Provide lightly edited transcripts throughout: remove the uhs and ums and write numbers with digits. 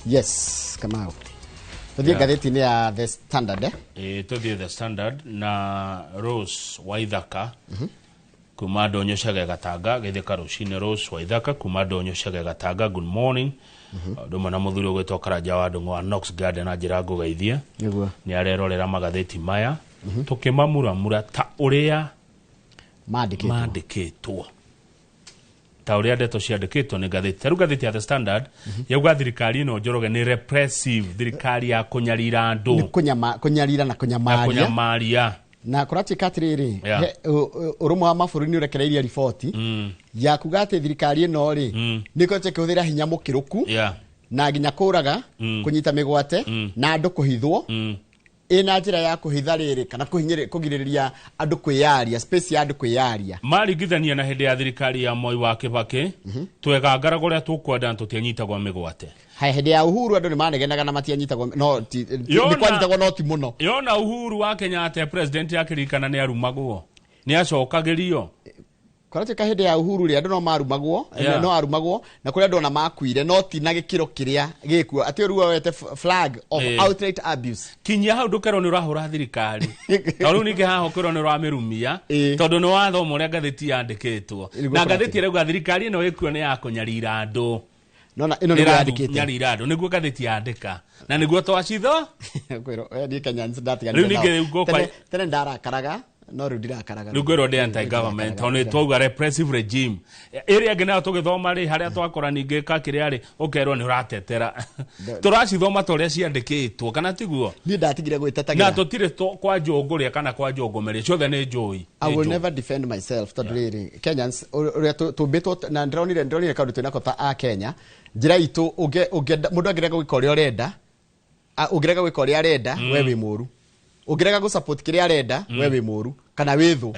Yes, Kamau, tũthiĩ ngathĩti-inĩ ya The Standard, eh? Ĩ, tũthiĩ The Standard na Rose Waithaka kuma Ndonyo Cege Gatanga. Geithĩka rũcinĩ, Rose Waithaka kuma Ndonyo Cege Gatanga, good morning. Ũndũ ũmwe na mũthuri ũgwĩtwo Karanja wa Ndũng'ũ wa Knox Garden, na njĩra ngũgeithie. Nĩ arerorera magathĩti maya tũkĩmamuramura ta ũrĩa mandĩkĩtwo. Mandĩkĩtwo ta ũrĩa ndeto ciandĩkĩtwo nĩ ngathĩti. Ta rĩu ngathĩti ya The Standard yauga thirikari ĩno Njoroge nĩ repressive, thirikari ya kũnyarira andũ. Nĩ kũnyarira na ya kũnyamaria. Kũnyamaria. Na kũratuĩka atĩrĩrĩ, ũrũmwe wa mabũrũri nĩ ũrekereirie riboti ya kuga atĩ thirikari ĩno rĩ, nĩ ĩkoretwo ĩkĩhũthĩra hinya mũkĩrũku na nginya kũraga, kũnyita mĩgwate na andũ kũhithwo ĩna njĩra ya kũhitha rĩrĩ kana kũgirĩrĩria andũ kwĩyaria, space ya andũ kwĩyaria. Maringithania na hĩndĩ ya thirikari ya Moi wa Kĩbakĩ, twegangaraga ũrĩa tũkwenda na tũtianyitagwo mĩgwate. Haya, hĩndĩ ya Uhuru andũ nĩ manegenaga na matianyitagwo, no nĩ kwanyitagwo no ti mũno. Yona Uhuru wa Kenyatta e president akĩririkana nĩ arumagwo, nĩ acokagĩrio. Kũratuĩka hĩndĩ ya Uhuru rĩ, andũ no marumagwo, no arumagwo na kũrĩ andũ ona makuire, no ti na gĩkĩro kĩrĩa gĩkuo atĩ rĩu woete flag of outright abuse. Kinyia hau ndũkerwo nĩ ũrahũra thirikari, to rĩu ningĩ haha ũkwĩrwo nĩ ũramĩrumia, tondũ nĩ wathoma ũrĩa ngathĩti yandĩkĩtwo. Nĩguo. Na ngathĩti ĩrauga thirikari ĩno ĩkuo nĩ ya kũnyarira andũ. Nona ĩno nĩguo yandĩkĩte. Nyarira andũ, nĩguo ngathĩti yandĩka na nĩguo twacitho. Kwĩrwo we niĩ Kenya ndatiganire Rĩu ningĩ nao. rĩu ngũkwa- Tene ndarakaraga, no rĩu ndirakaraga. Rĩu ngwĩrwo ndĩ anti government tondũ nĩ twauga repressive regime. Ĩrĩa ĩngĩ nayo tũgĩthoma rĩ, harĩa twakora ningĩ kakĩrĩa rĩ, ũkerwo nĩ ũratetera. Tũracithoma ta ũrĩa ciandĩkĩtwo, kana tiguo? Niĩ ndatigire Na gwĩtetagĩra. tũtirĩ kwa njũngũrĩa kana kwa njũngũmĩrĩ, ciothe nĩ njũi. I Nĩ will njũĩ. never defend myself, tondũ rĩrĩ, Kenyans ũrĩa tũmbĩtwo na ndĩronire kaũndũ twĩnako ta a Kenya, njĩra itũ ũngĩenda mũndũ angĩrega gwĩka ũrĩa ũrenda, ũngĩrega gwĩka ũrĩa arenda, we wĩ mũru. Ũngĩrega gũ support kĩrĩa arenda, we wĩ mũru kana wĩ thũ.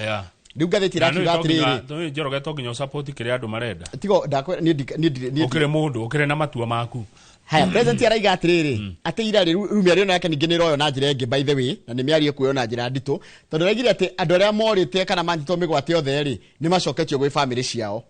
Rĩu ngathĩti Na nĩ ĩrakiuga to nginya- atĩrĩrĩ, nĩ Njoroge, to nginya ũsupport kĩrĩa andũ marenda. Tigo ndakwĩra niĩ niĩ Ũkĩrĩ mũndũ ũkĩrĩ na matua maku. Haya, president araiga atĩrĩrĩ, atĩ ira rĩ, rĩu mĩario ĩno yake ningĩ nĩ ĩroywo na njĩra ĩngĩ, by the way, na nĩ mĩario ĩkuoywo na njĩra nditũ, tondũ araigire atĩ andũ arĩa morĩte kana manyitwo mĩgwate othe rĩ, nĩ macoketio gwĩ famĩlĩ ciao,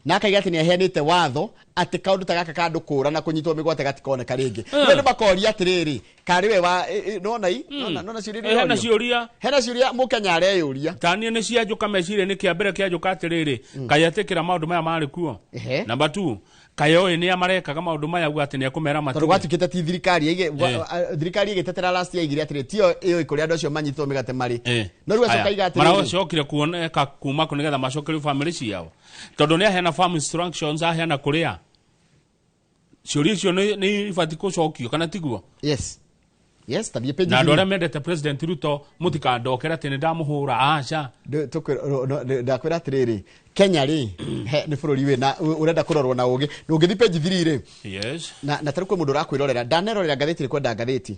na akaiga atĩ nĩ aheanĩte watho atĩ kaũndũ ta gaka ka andũ kũra na kũnyitwo mĩgwate gatikoneka rĩngĩ. Rĩu andũ makoria atĩrĩrĩ, karĩ we wa nona i nona ciũria iria Hena irorio? ciũria. Hena ciũria mũkenya areyũria. Taniĩ nĩ cianjũka meciria. Nĩ kĩa mbere kĩanjũka atĩrĩrĩ, kaĩ etĩkĩra maũndũ maya marĩ kuo? Number two, kaĩ oĩ nĩa marekaga maũndũ maya uga atĩ nĩ ekũmera Tondũ matige? gwatuĩkĩte ti thirikari thirikari ĩgĩtetera last year ĩigire atĩrĩ tiyo ĩũĩ kũrĩa andũ acio manyitwo mĩgate marĩ, no rĩu acoka aiga atĩrĩrĩ, Maracokire kuoneka kuma kũ nĩgetha macokerio famĩlĩ ciao, tondũ nĩ aheana farm instructions, aheana kũrĩa? Ciũria icio nĩ ibatiĩ gũcokio, kana tiguo? Yes, tathiĩ page Na andũ three. arĩa mendete President Ruto, mũtikandokere atĩ nĩ ndamũhũra, aca. Ndakwĩra atĩrĩrĩ, Kenya rĩ, nĩ bũrũri wĩna ũrenda kũrorwo na ũgĩ, na ũngĩthiĩ page 3 rĩ, na tarĩu kwĩ mũndũ ũrakwĩrorera, ndanerorera ngathĩti, nĩ kwenda ngathĩti.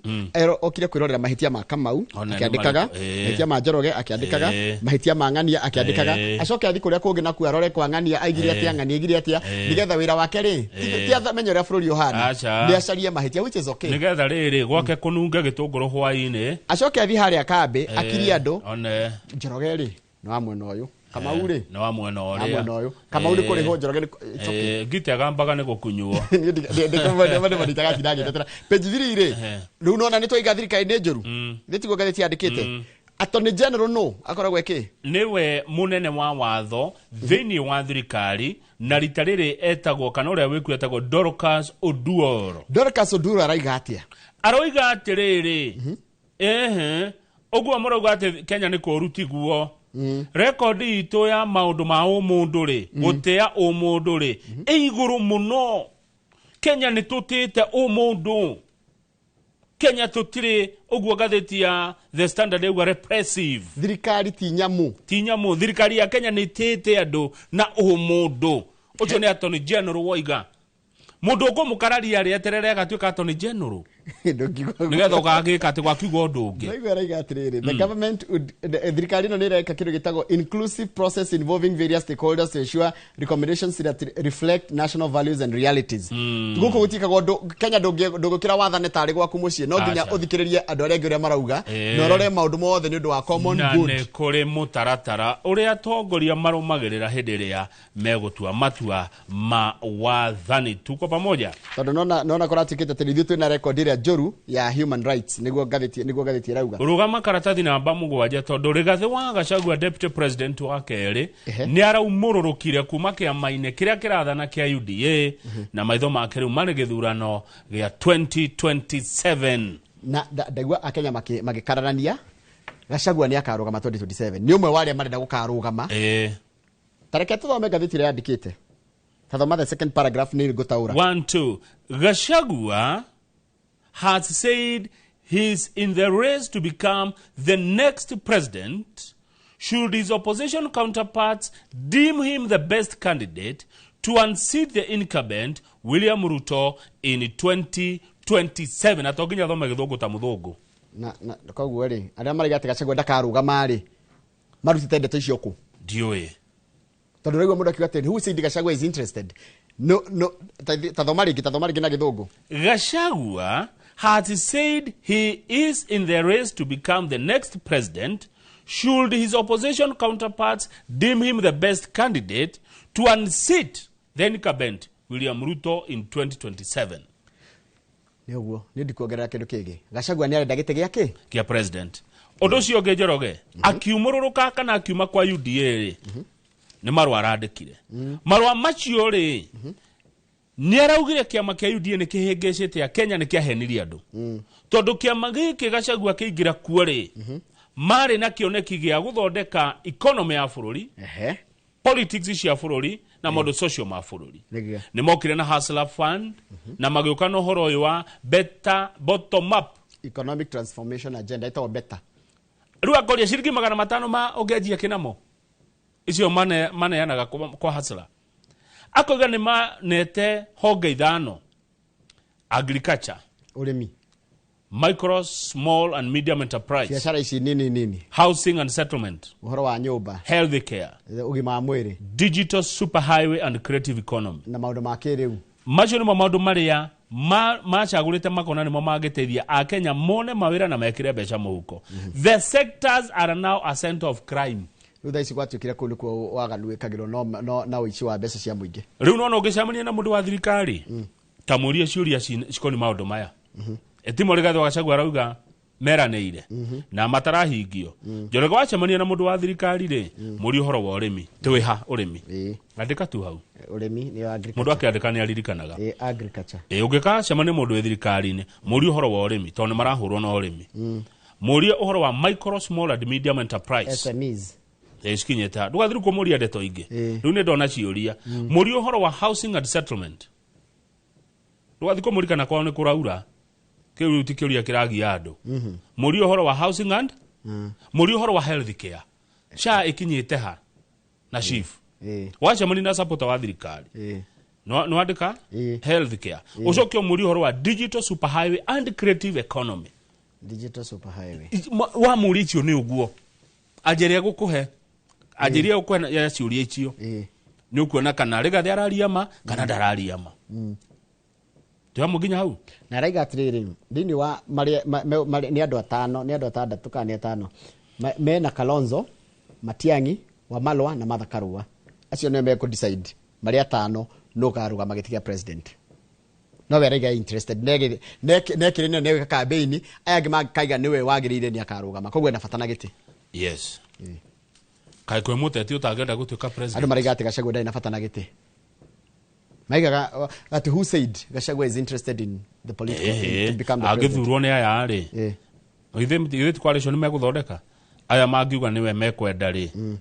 Okire kwĩrorera mahĩtia ma Kamau One nĩ akĩandĩkaga, marĩkũ? Mahĩtia ma Njoroge akĩandĩkaga, mahĩtia ma Ng'ania akĩandĩkaga, acoke athiĩ kũrĩa kũngĩ nakuo arore kwa Ng'ania aigire atĩa, Ng'ania aigire atĩa, nĩgetha wĩra wake rĩ, ti amenye ũrĩa bũrũri ũhana. Aca. Nĩ acarie mahĩtia, which is okay. Nĩgetha rĩrĩ gwake kũnunge gĩtũngũrũ hwaĩ-inĩ. Acoke athiĩ harĩa kambĩ akirie andũ. One. Njoroge rĩ, nĩ wa mwena ũyũ, Kamau rĩ, nĩ wa mwena wa ũrĩa. Mwena ũyũ, Kamau nĩ kũrĩhwo, Njoroge nĩ it's okay. Ngite agambaga nĩ gũkunywo. Niĩ ndĩmanyitaga ndagĩtetera page 3 rĩ. Rĩu nona nĩ twaiga thirikari nĩ njũru, nĩ tiguo ngathĩti yandĩkĩte? Attorney General no akoragwo ĩkĩ? Nĩwe mũnene wa watho thĩinĩ wa thirikari, na rita rĩrĩ etagwo, kana ũrĩa wĩkuo etagwo Dorcas Oduor. Dorcas Oduor araiga atĩa? Aroiga atĩrĩrĩ, ehe, ũguo mũrauga atĩ Kenya nĩ kũũru, tiguo. Rekondi itũ ya maũndũ ma ũmũndũ rĩ, gũtĩa ũmũndũ rĩ, ĩ igũrũ mũno. Kenya nĩ tũtĩte ũmũndũ. Kenya tũtirĩ ũguo ngathĩti ya The Standard yauga repressive. Thirikari ti nyamũ. Ti nyamũ. Thirikari ya Kenya nĩ ĩtĩte andũ na ũmũndũ. Ũcio nĩ Attorney General woiga. Mũndũ ũkũmũkararia rĩ, eterere agatuĩka Attorney General. Ndũngiuga ũguo. Nĩgetha ũgagĩka atĩ gwakiuga ũndũ ũngĩ. Ndaigua araiga atĩrĩrĩ, the government would, thirikari ĩno nĩ ĩreka kĩndũ gĩtagwo inclusive process involving various stakeholders to ensure recommendations that reflect national values and realities. Gũkũ gũtiĩkagwo ũndũ Kenya, ndũngĩũkĩra wathane tarĩ gwaku mũciĩ, no nginya Aca. ũthikĩrĩrie andũ arĩa angĩ ũrĩa marauga na ũrore maũndũ mothe nĩ ũndũ wa common Na good. nĩ kũrĩ mũtaratara ũrĩa atongoria marũmagĩrĩra hĩndĩ ĩrĩa megũtua matua ma wathani. Tuko pamoja. Tondũ nona kũratuĩkĩte atĩ ithuĩ twĩna record ĩrĩa njũru ya human rights, nĩguo ngathĩti ĩrauga. Rũgama karatathi namba 7, tondũ Rigathĩ wa Gachagua, deputy president wa kerĩ, nĩ araumũrũrũkire kuma kĩama-inĩ kĩrĩa kĩrathana kĩa UDA, na maitho make rĩu marĩ gĩthurano gĩa 2027. Na ndaigua akenya magĩkararania Gachagua nĩ akarũgama 2027, nĩ ũmwe wa arĩa marenda gũkarũgama. Ta reke tũthome ngathĩti ĩrĩa yandĩkĩte. Tathoma the second paragraph, nĩ ngũtaũra. One, two. Gachagua has said he's in the race to become the next president should his opposition counterparts deem him the best candidate to unseat the incumbent William Ruto in 2027. Na to nginya thome gĩthũngũ ta mũthũngũ. Na koguo rĩ, arĩa maraiga atĩ Gachagua ndakarũgama rĩ, marutĩte ndeto icio kũ? Ndiũĩ. Tondũ ũraigua mũndũ akiuga atĩ who said Gachagua is interested? No, tathoma rĩngĩ na gĩthũngũ. Gachagua has said he is in the race to become the next president should his opposition counterparts deem him the best candidate to unseat the incumbent William Ruto in 2027. Nĩ ũguo, nĩ ndikuongerera kĩndũ kĩngĩ. Gachagua nĩ arenda gĩtĩ gĩake kĩa president. Ũndũ ũcio ũngĩ, Njoroge, akiumũrũrũka kana akiuma kwa UDA rĩ, nĩ marũa arandĩkire. Marũa macio rĩ, nĩ araugire kĩama kĩa UDA nĩ kĩhĩngĩcĩte a Kenya, nĩ kĩahenirie andũ, tondũ kĩama gĩkĩ Gachagua kĩingĩra kuo rĩ, marĩ na kĩoneki gĩa gũthondeka economy ya bũrũri, politics cia bũrũri na maũndũ social ma bũrũri. Nĩ mokire na Hustler Fund na magĩũka na ũhoro ũyũ wa better bottom up economic transformation agenda ĩtagwo better. Rĩu akoria ciringi 500 ma ũngĩanjia kĩnamo icio maneanaga kwa Hustler, akoiga nĩ manete honge ithano: agriculture, ũrĩmi, micro, small and medium enterprise, biacara ici nini nini, housing and settlement, ũhoro wa nyũmba, health care, ũgima wa mwĩrĩ, digital superhighway and creative economy, na maũndũ ma kĩrĩu. Macio nĩmo maũndũ marĩa macagũrĩte makona nĩmo mangĩteithia akenya mone mawĩra na mekĩre mbeca mũhuko. The sectors are now a center of crime. Rĩu thaa ici gwatuĩkire kũu nĩkuo waganu wĩkagĩrwo no, na ũici wa mbeca cia mũingĩ. Rĩu nona ũngĩcemania na mũndũ wa thirikari, ta mũrie ciũria cikoniĩ maũndũ maya ĩtimo Rigathĩ wa Gachagua arauga meranĩire na matarahingio. Njoroge, wacemania na mũndũ wa thirikari rĩ, mũrie ũhoro wa ũrĩmi. Twĩha ũrĩmi? Andĩka tu hau. Ũrĩmi nĩ Mũndũ agriculture. akĩandĩka nĩ aririkanaga. Ĩĩ, agriculture. Ĩ ũngĩkacemania mũndũ wĩ thirikari-inĩ, mũrie ũhoro wa ũrĩmi, tondũ nĩ marahũrwo na ũrĩmi. Mũrie ũhoro wa micro, small and medium enterprise. SMEs. Ĩ, cikinyĩte ha ndũgathiĩ rĩu kũmũria ndeto ingĩ. Rĩu nĩ ndona ciũria. Mũrie ũhoro wa housing and settlement. Ndũgathiĩ kũmũria kana kwao nĩ kũraura, kĩu rĩu ti kĩũria kĩragia andũ. Mũrie ũhoro wa housing and mũrie ũhoro wa health care, SHA ĩkinyĩte ha na SHIF. Wacemania na supporter wa thirikari, nĩwandĩka health care, ũcoke ũmũrie ũhoro wa digital superhighway and creative economy. Digital superhighway. Wamũria icio nĩ ũguo anjĩria gũkũhe, anjĩria gũkũhe ya ciũria icio, nĩ ũkuona kana Rigathĩ araria ma kana ndararia ma. Twĩ nginya hau. Na araiga atĩrĩrĩ, thĩinĩ wa marĩa nĩ andũ atano, nĩ andũ atandatũ kana nĩ atano, mena Kalonzo, Matiang'i, Wamalwa na Martha Karua, acio nĩo mekũ decide marĩ atano nũ ũkarũgama gĩtĩ kĩa president. No we araiga interested nekĩrĩ nĩo negwĩka campaign, aya angĩ makaiga nĩwe wagĩrĩire, nĩ akarũgama, koguo ena bata na gĩtĩ. Yes, kaĩ kwĩ mũteti ũtangĩenda gũtuĩka Andũ president? maraiga atĩ Gachagua ndarĩ na bata na gĩtĩ. Maigaga atĩ who said Gachagua is interested in the political in, to become the president? Angĩthurwo nĩ aya rĩ, githĩ ti coalition megũthondeka? Aya mangiuga nĩwe mekwenda rĩ,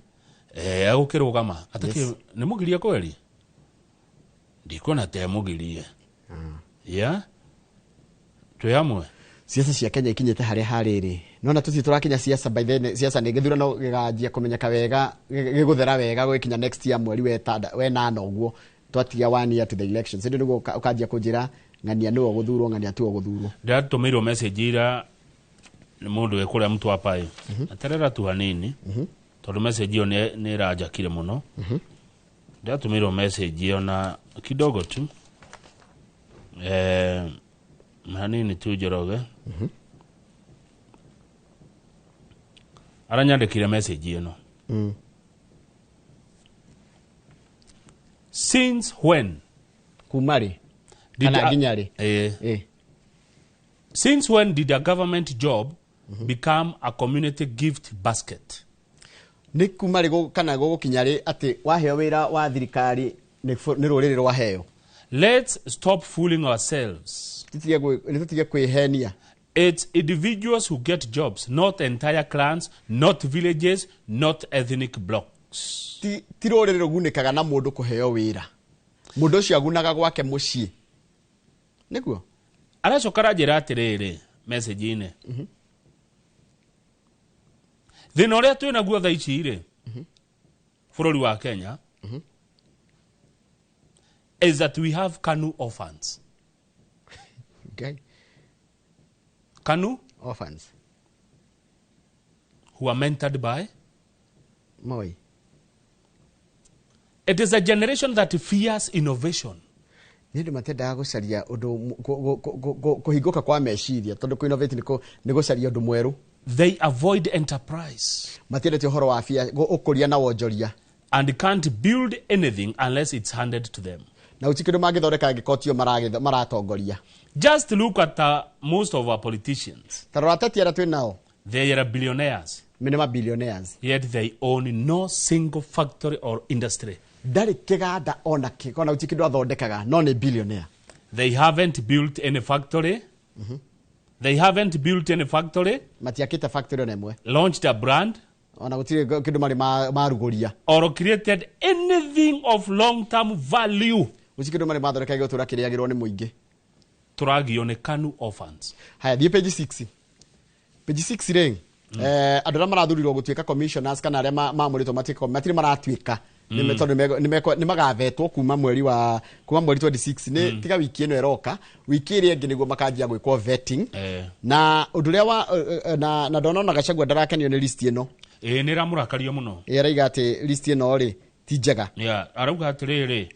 egũkĩrũgama atĩ nĩ mũgirie kweri, ndikuona te mũgirie ya twĩ hamwe. Ciaca cia Kenya ikinyĩte harĩa harĩrĩ, nona tũthiĩ tũrakinya ciaca. By then ciaca nĩ gĩthurano gĩganjia kũmenyeka wega, gĩgũthera wega gũgĩkinya next year mweri wenana ũguo, twatigia one year to the elections. Ĩndĩ nĩguo ũkanjia kũnjĩra Ng'ania nĩwe ũgũthurwo, ng'ania tiwe ũgũthurwo. Ndĩratũmĩirwo message ira nĩ mũndũ wĩ kũrĩa Mtwapa ĩ, eterera tu hanini tondũ message ĩyo nĩ ĩranjakire mũno. Ndĩratũmĩirwo message ĩyo na kidogo tu, hanini tu. Njoroge aranyandĩkire message ĩno: "Since when Kuma rĩ kana nginya rĩ? Since when did a government job become a community gift basket?" Nĩ kuma rĩ kana gũgũkinya rĩ atĩ waheo wĩra wa thirikari nĩ rũrĩrĩ rwaheo? "Let's stop fooling ourselves." Nĩ tũtige kwĩhenia. "It's individuals who get jobs, not entire clans, not villages, not ethnic blocks." Ti rũrĩrĩ rũgunĩkaga na mũndũ kũheo wĩra, mũndũ ũcio agunaga gwake mũciĩ nĩguo. Aracoka aranjĩra atĩrĩrĩ message-inĩ, thĩna ũrĩa twĩ naguo thaa ici rĩ bũrũri wa Kenya is that we have KANU orphans. Ngai. KANU orphans who are mentored by Moi. "It is a generation that fears innovation." Nĩ andũ matendaga gũcaria ũndũ kũhingũka kwa meciria, tondũ kũ innovate nĩ gũcaria ũndũ mwerũ. "They avoid enterprise" Matiendete ũhoro wa bia ũkũria na wonjoria. "and can't build anything unless it's handed to them." Na gũtirĩ kĩndũ mangĩthondeka angĩkorwo tio maratongoria. "Just look at most of our politicians." Ta rora ateti arĩa twĩ nao. "They are billionaires." Nĩ ma billionaires. "Yet they own no single factory or industry." Ndarĩ kĩganda ona kĩ ona gũtirĩ kĩndũ athondekaga no nĩ billionaire. "They haven't built any factory. They haven't built any factory," Matiakĩte factory ona ĩmwe. "launched a brand," Ona gũtirĩ kĩndũ marĩ marugũria. "or created anything of long-term value." Gũtirĩ kĩndũ marĩ mathondeka gĩgũtũra kĩrĩagĩrwo nĩ mũingĩ. Tũragio nĩ KANU orphans. Haya, thiĩ page 6, page 6 rĩ, andũ arĩa marathurirwo gũtuĩka commissioners kana arĩa mamũrĩtwo matuĩke matirĩ maratuĩka. Tondũ nĩ magathetwo kuma mweri 26, nĩ tiga wiki ĩno ĩroka, wiki ĩrĩa ĩngĩ nĩguo makanjia gwĩkwo vetting. Na ũndũ ũrĩa wa na ndonona Gachagua ndarakenio nĩ list ĩno. Ĩĩ, nĩ ĩramũrakaria mũno. Ĩ, araiga atĩ list ĩno rĩ ti njega. Yeah, arauga atĩrĩrĩ,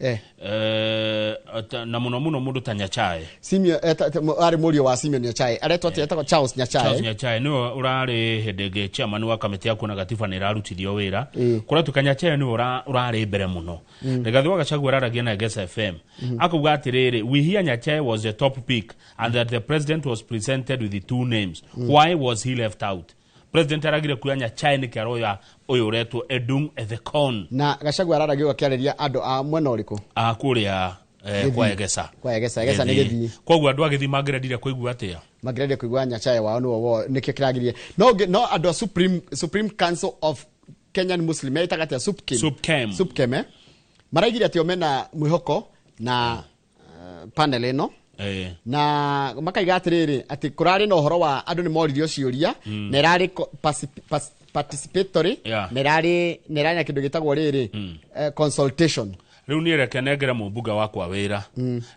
na mũno mũno mũndũ ta Nyachae. Simeon, arĩ mũriũ wa Simeon Nyachae, aretwo atĩ etagwo Charles Nyachae. Charles Nyachae nĩwe ũrarĩ hĩndĩ ĩngĩ chairman wa kamĩtĩ ya kuona gatiba nĩ ĩrarutithio wĩra. Kũratuĩka Nyachae nĩwe ũrarĩ mbere mũno. Rigathĩ wa Gachagua araragia na Egesa FM, akauga atĩrĩrĩ, "We hear Nyachae was the top pick and that the president was presented with the two names. Why was he left out? President aragire kuoya Nyachae nĩkĩ aroya ũyũ ũretwo Edung Ethekon?" Na Gachagua araragia akĩarĩria andũ a mwena ũrĩkũ? A kũrĩa kwa Egesa. Kwa Egesa. Egesa nĩ Gĩthii. Koguo andũ a Gĩthii mangĩrendire kũigua atĩa? Mangĩrendire kũigua Nyachae wao nĩwe nĩkĩo kĩragirie no andũ a Supreme Council of Kenyan Muslim etaga atĩa? SUPKEM. SUPKEM. SUPKEM, maraigire atĩ o mena mwĩhoko na panel ĩno na makaiga atĩrĩrĩ atĩ kũrarĩ na ũhoro wa andũ nĩ moririo ciũria na ĩrarĩ participatory na ĩrarĩ na kĩndũ gĩtagwo rĩrĩ consultation. Rĩu niĩ reke nengere mũmbunge wakwa wĩra,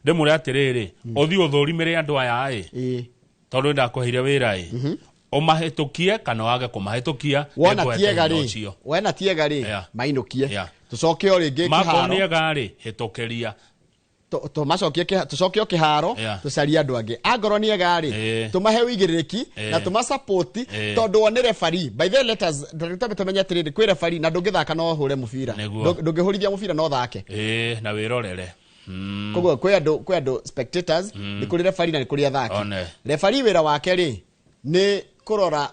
ndĩmwĩre atĩrĩrĩ, ũthiĩ ũthũrimĩre andũ aya ĩ, tondũ ndakũheire wĩra ĩ, ũmahĩtũkie kana wage kũmahĩtũkia, Wona nĩngũhe tiega thĩna rĩ, ũcio. wena tiega rĩ, mainũkie. Tũcoke o rĩngĩ Makorwo kĩharo. nĩ ega rĩ, hĩtũkĩria. Tũmacokie tũcoke o kĩharo. Tũcarie andũ angĩ angorwo nĩ ega rĩ, tũmahe ũigĩrĩrĩki na tũmasapoti, tondũ o nĩ referee. By the way, let us twambe tũmenye atĩrĩrĩ, kwĩ referee na ndũngĩthaka no ũhũre mũbira. Nĩguo. Ndũngĩhũrithia mũbira no thake. Ĩĩ, na wĩrorere. Koguo kwĩ andũ spectators, nĩ kũrĩ referee na nĩ kũrĩ athaki. One. Referee wĩra wake rĩ nĩ kũrora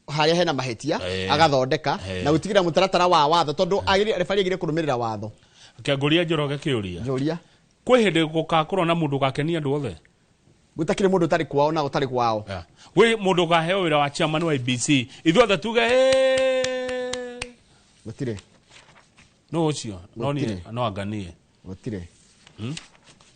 harĩa hena mahĩtia, agathondeka na gũtigĩrĩra mũtaratara wa watho, tondũ referee agĩrĩire kũrũmĩrĩra watho. Kĩangũria Njoroge kĩũria. Njũria. Kwĩ hĩndĩ gũgakorwo na mũndũ ũgakenia andũ othe? Gũtakĩrĩ mũndũ ũtarĩ kwao na ũtarĩ kwao. Yeah. Gwĩ mũndũ ũkaheo wĩra wa chairman wa IEBC ithuothe tuge "Ĩĩ." Gũtirĩ. No ũcio no niĩ Gũtirĩ. no anganie. Gũtirĩ.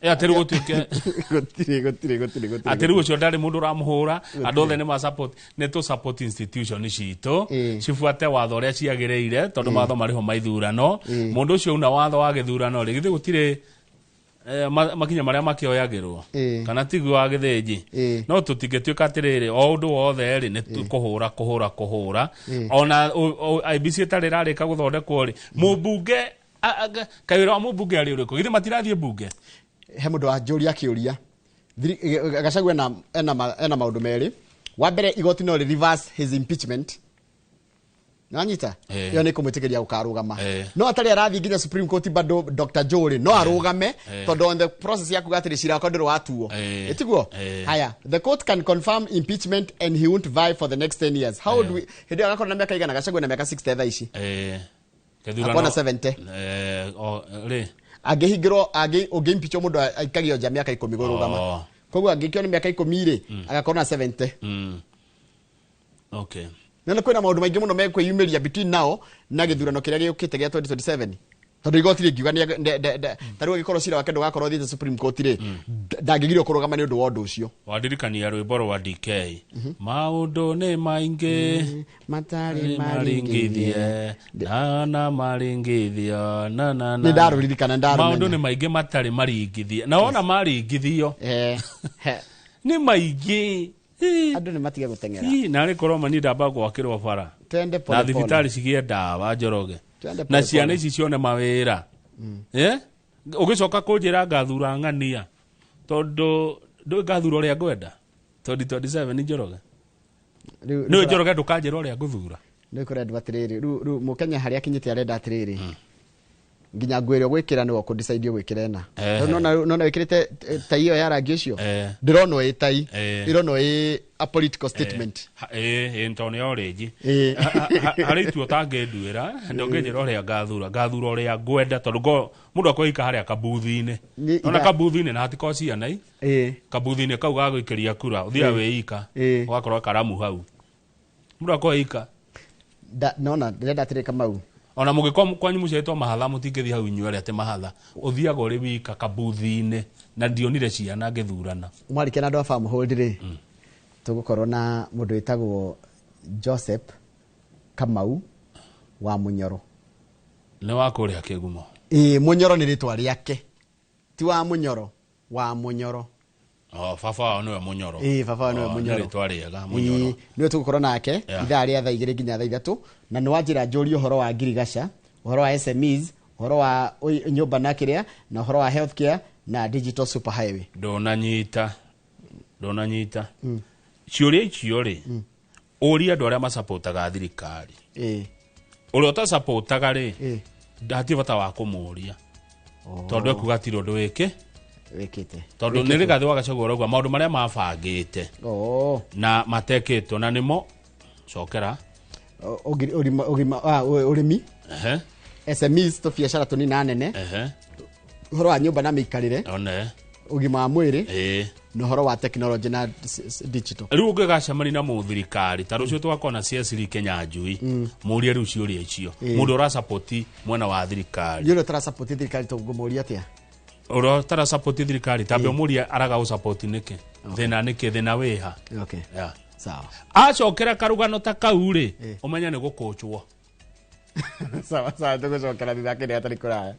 Ĩ, atĩ rĩu gũtuĩke Gũtirĩ, gũtirĩ, gũtirĩ, gũtirĩ. Atĩ rĩu ũcio ndarĩ mũndũ ũramũhũra, andũ othe nĩ ma support, nĩ tũ support institution citũ cibuate watho ũrĩa ciagĩrĩire, tondũ mawatho marĩ ho ma ithurano. Mũndũ ũcio una watho wa gĩthurano rĩ, githĩ gũtirĩ Makinya marĩa makĩoyagĩrwo kana tiguo wa Gĩthĩnji? No tũtingĩtuĩka atĩrĩrĩ, o ũndũ wothe rĩ, nĩ kũhũra kũhũra kũhũra. Ona IEBC ĩtarĩ ĩrarĩka gũthondekwo rĩ, mũmbunge kaĩ wĩra wa mũmbunge arĩ ũrĩkũ? Githĩ matirathiĩ mbunge? He mũndũ wanjũria akĩũria. Gachagua ena maũndũ merĩ. Wa mbere, igoti no rĩ reverse his impeachment, nanyita? Ĩyo nĩ kũmwĩtĩkĩria gũkarũgama. No atarĩ arathiĩ nginya Supreme Court, bado Dr. Joe rĩ, no arũgame, tondũ on the process ya kuga atĩrĩ, cira wakwa ndũrĩ watuo. Ĩtiguo? Haya, the court can confirm impeachment and he won't vie for the next 10 years. How do we hĩndĩ ĩyo agakorwo na mĩaka igana? Gachagua na mĩaka 60 thaa ici. Gĩthurano- Akona 70. O, rĩ. Angĩhingĩrwo, ũngĩimpeachwo, mũndũ aikagio nja mĩaka 10 kũrũgama. Koguo angĩikio nĩ mĩaka 10 rĩ, agakorwo na 70. Okay. Na kwĩna maũndũ maingĩ mũno mekwĩyumĩria between now na gĩthurano kĩrĩa gĩũkĩte gĩa 2027, tondũ igoti rĩngiuga ta rĩu angĩkorwo cira wake ndũgakorwo ũthiĩte Supreme Court rĩ, ndangĩgirio kũrũgama nĩ ũndũ wa ũndũ ũcio. Wandirikania rwĩmbo rwa DK, maũndũ nĩ maingĩ matarĩ maringithie na maringithio na na na. Nĩ ndarũririkana, ndarũmenya. Maũndũ nĩ maingĩ matarĩ maringithie, na wona maringithio nĩ maingĩ. Andũ nĩ matige gũteng'era. Ĩ, narĩ korwo mani ndamba gwakĩrwo bara Twende na pole pole. thibitarĩ cigĩe ndawa, Njoroge, Twende na pole ciana pole. ici cione mawĩra. Eh? Ũgĩcoka kũnjĩra ngathura ng'ania, tondũ ndũĩ ngathura ũrĩa ngwenda 2027, Njoroge. Nĩ Njoroge, ndũkanjĩra ũrĩa ngũthura. Nĩ kũrendwo atĩrĩrĩ, rĩu mũkenya harĩa akinyĩte arenda atĩrĩrĩ, nginya nguo ĩrĩa ũgwĩkĩra nĩwe ũkũdecide ũgwĩkĩra ĩna. Nona wĩkĩrĩte tai ĩyo ya rangi ũcio, ndĩronwo ĩ tai, ĩronwo ĩ a political statement. Ĩ tondũ nĩ orange. Harĩ itua ũtangĩnduĩra, ndũngĩnjĩra ũrĩa ngathura, ngathura ũrĩa ngwenda, tondũ mũndũ akwĩika harĩa kabuthi-inĩ. Ona kabuthi-inĩ na hatikorwo ciana i kabuthi-inĩ kau ga gũikĩria kura, ũthiaga wĩika, ũgakorwo karamu hau, mũndũ akwĩika. Nona ndĩrenda atĩrĩ, Kamau. Ona mũgĩkorwo kwanyu mũciarĩtwo mahatha, mũtingĩthiĩ hau inyuerĩ atĩ mahatha, ũthiaga ũrĩ wika kabuthi-inĩ, na ndionire ciana ngĩthurana. Mwarĩkia na andũ a farmhold rĩ, tũgũkorwo na mũndũ wĩtagwo Joseph Kamau wa Mũnyoro. Nĩ wa kũrĩa Kĩgumo? Ĩĩ, Mũnyoro nĩ rĩtwa rĩake, ti wa Mũnyoro, wa Mũnyoro. Oh, baba wao nĩwe Mũnyoro? Ĩĩ, baba wao nĩwe Oh, Mũnyoro. Nĩ rĩtwa rĩega, Mũnyoro. Ĩĩ, nĩwe tũgũkorwo nake ithaa rĩa thaa 2 nginya thaa 3, na nĩ wanjĩra njũrie ũhoro wa ngirigaca, ũhoro wa SMEs, ũhoro wa nyũmba na kĩrĩa, na ũhoro wa healthcare na digital super highway. Ndũnanyita, ndũnanyita. Ciũria icio rĩ, ũrie andũ arĩa macapotaga thirikari. Ũrĩa ũtacapotaga rĩ, hatirĩ bata wa kũmũria, tondũ ekuga tirĩ ũndũ wĩkĩ Wĩkĩte. Tondũ nĩ Rigathĩ wa Gachagua ũrauga maũndũ marĩa mabangĩte na matekĩtwo na nĩmo cokera. Ũgima, ũrĩmi, SMEs, tũbiacara tũnini na nene, ũhoro wa nyũmba na mĩikarĩre, one ũgima wa mwĩrĩ, na ũhoro wa technology na digital. Rĩu ũngĩgacemania na mũthirikari ta rũciũ, tũgakorwo na CS Kenya Njui, mũrie rĩu ciũria icio, mũndũ ũrasapoti mwena wa thirikari. Nĩ ũrĩa ũtarasapoti thirikari tũngũmũria atĩa? Ũrĩa ũtarasapoti thirikari, tambe ũmũrie araga ũsapoti nĩkĩ, thĩna nĩkĩ, thĩna wĩha. Yeah. Sawa. Acokera karugano ta kau rĩ, ũmenye nĩ gũkũnjwo. Sawa sawa, tũgũcokera thutha kĩrĩa hatarĩ kũraya.